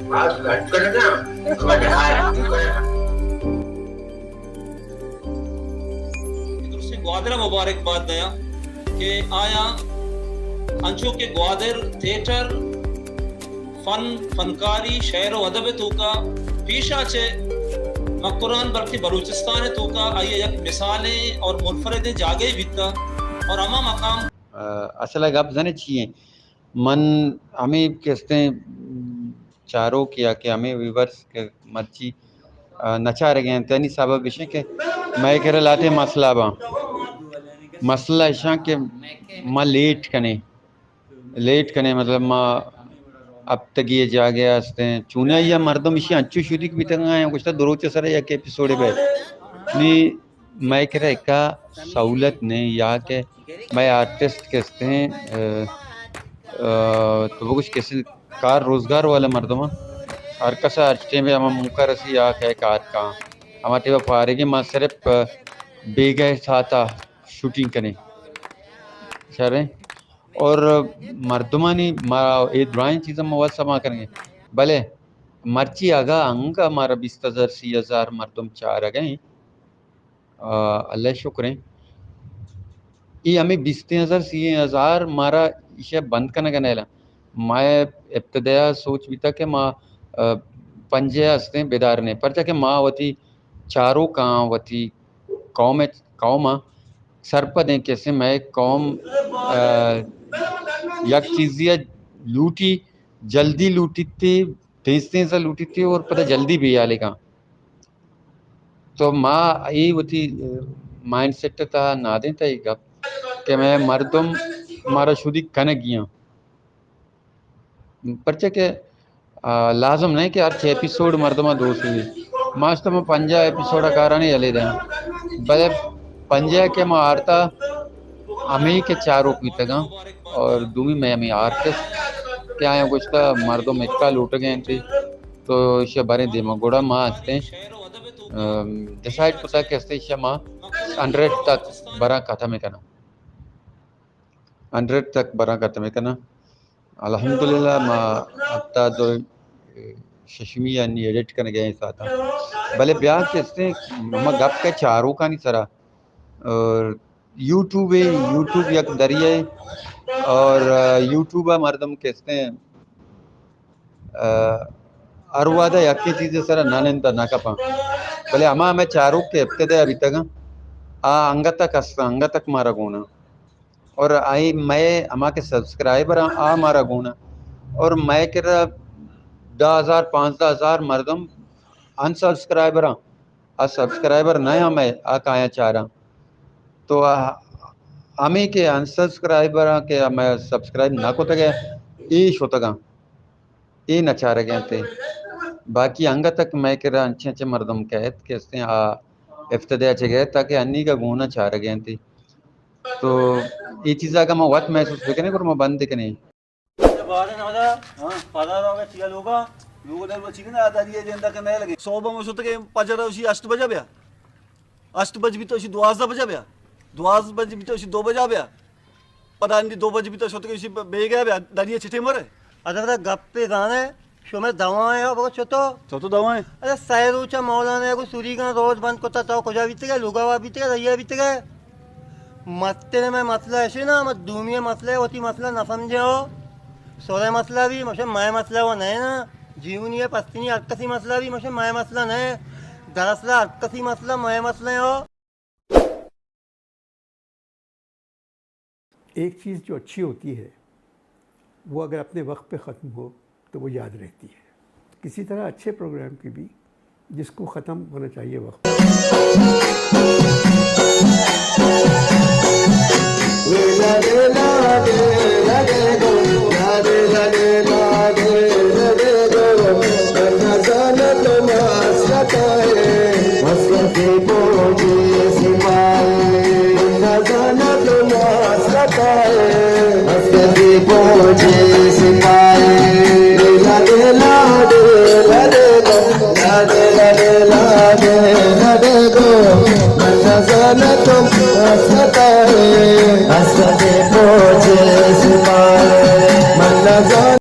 درستیں گوادر ءَ مبارک بات دیاں کہ آیاں انچو کہ گوادر تھیٹر، فن، فنکاری، شعر و ادب ءِ توکا پیشا چہ مکران بلکہ بلوچستان ءِ توکا آئی ءِ یک مثالیں اور منفردیں جاگہے بیتا اور ہما مقام۔ اصل ءَ گپ زانے چی ایں؟ من ہمے کہ استیں چاروک یا کہ ہمے ویورز کہ مرچی، آ، نچارگ ءَ انت، آنی سبب اش انت کہ مئے کرا لہتے مسئلہ باں۔ مسئلہ اش انت کہ ما لیٹ کنیں، لیٹ کنیں، مطلب ما ہپتگی ءِ جاگہ ءَ استیں۔ چونائی ءَ مردم اشی انچو شدیگ بیتگ انت، گوشتہ دو روچ ءِ سرا یک ایپیسوڈے بئے۔ نی مئے کرا اکا سہولت نیں یا کہ مئے آرٹسٹ کہ استیں، آ، آ، تو بگوش کسے کار روزگار والا مردم آں۔ ہر کس ءَ ہر ٹیم ءَ ہما موقع رسی یا کہ کار کاں۔ ہما ٹیم ءَ فارغیں ما صرف بیگہ ساعت ءَ شوٹنگ کنیں۔ شریں۔ اور مردمانی ما اے درائیں چیزاں ما وت سما کنیں۔ بلے مرچی اگاں انگہ مارا بیست ہزار، سی ہزار مردم چارگ ءَ ایں، آ، اللہ ءِ شکر ایں۔ اے ہمے بیستیں ہزار، سیئیں ہزار مارا ایشی ءَ بند کنگ ءَ نیلاں۔ ما ابتدا ءَ سوچ بیتا کہ ما، آ، پنجاہ ہستیں بدار نے، پرچا کہ ما وتی چاروکاں، وتی قوم ءَ، قوم ءَ سرپد ایں کہ مئے قوم، آ، یک چیزے ءَ لوٹی، جلدی لوٹیت، تیز تیز ءَ لوٹیت اور پدا جلدی بے حالے کاں۔ تو ما اے وتی مائنڈ سیٹ ءِ تہا نادینتا اے گپ کہ مئے مردم مارا شدیگ کنگی آں۔ پرچا کہ، آ، لازم نہ کہ ہر چہ ایپیسوڈ مردماں دوست بی۔ ما اشتہ ما پنجاہ ایپیسوڈ ءَ کارانی یلے دیاں۔ بلے پنجاہ کہ ما آرتا ہمے کہ چاروک بیتگاں اور دومی مئے ہمے آرٹسٹ کہ آیاں گوشتہ مردم اکا لوٹگ ءَ انت۔ تو ایشی ءَ بریں دیما گڑا ما استیں، ام، ڈیسائیڈ کتا کہ استیں ایشی ءَ ما ہنڈریڈ تک براں ختم کناں۔ ہنڈریڈ تک براں ختم کناں۔ الحمدللہ ما ہفتاد ءُ ششمی ءَ نی ایڈٹ کنگ ءَ ایں ساعتاں۔ بلے بیا کہ استیں ہما گپ کہ چاروکانی سرا اور یوٹیوب ءَ، یوٹیوب یک دریائے اور یوٹیوب ءَ مردم کہ استیں آ، ہر وہد ءَ یکیں چیزے سرا نہ نند ءَ نہ کپاں۔ بلے ہما ہمے چاروک کہ ابتدا ءَ بیتگاں، آ انگت ءَ کس، انگت ءَ مارا گون آں۔ اور آئی مئے ہما کہ سبسکرائبر آں، آ مارا گون آں۔ اور مئے کرا دہ ہزار، پانزدہ ہزار مردم ان سبسکرائبر آں۔ آ سبسکرائبر نہ آں مئے، آ کایاں چاراں۔ تو آ ہمے کہ ان سبسکرائبر آں کہ مئے سبسکرائب نہ کتگ ءَ، اے شتگاں۔ اے نہ چارگ ءَ انت۔ باقی انگت ءَ مئے کرا انچیں انچیں مردم کئیت کہ استیں آ ابتدا ءَ چہ گئیت تاکہ انیگا گون ءَ چارگ ءَ انت۔ تو اے چیز ءَ اگاں ما وت محسوس بکنیں گڑا ما بند کنیں۔ بارے نہ دا، ہاں، پدا دا چیا لوگا، لوگ در چیز نہ داری ہے جندا کہ نہ لگے۔ صبح میں سوتے کہ پجر اسی ہشت بجے بیا۔ ہشت بج بیت، اشی دوازدہ بجا بیا، دوازدہ بج بیت، اشی دو بجا بیا، پدا ہندی دو بج بیت، شتگ اشی بیگا بیا، دریے چٹے مرے۔ اگر دا گپے زانے، شمے دوائیں ہو، بگو چتو؟ چتو دوائیں؟ ارے سہ روچا مولانا کو سوریگاں روڈ بند کتا، تو کجا بیتگے؟ لوگا وا بیتگے، ریا بیتگے؟ مستر میں مسئلہ ایشی نا، مت دومی مسئلہ ہے، وتی مسئلہ نہ سمجھے ہو۔ سورے مسئلہ بھی، مشے مئے مسئلہ وہ نہیں نا۔ جیونی ہے، پستنی ہر کسی مسئلہ بھی، مشے مئے مسئلہ نہیں۔ دراصل ہر کسی مسئلہ مئے مسئلہ ہو۔ ایک چیز جو اچھی ہوتی ہے، وہ اگر اپنے وقت پہ ختم ہو، تو وہ یاد رہتی ہے۔ کسی طرح اچھے پروگرام کی بھی، جس کو ختم ہونا چاہیے وقت پہ۔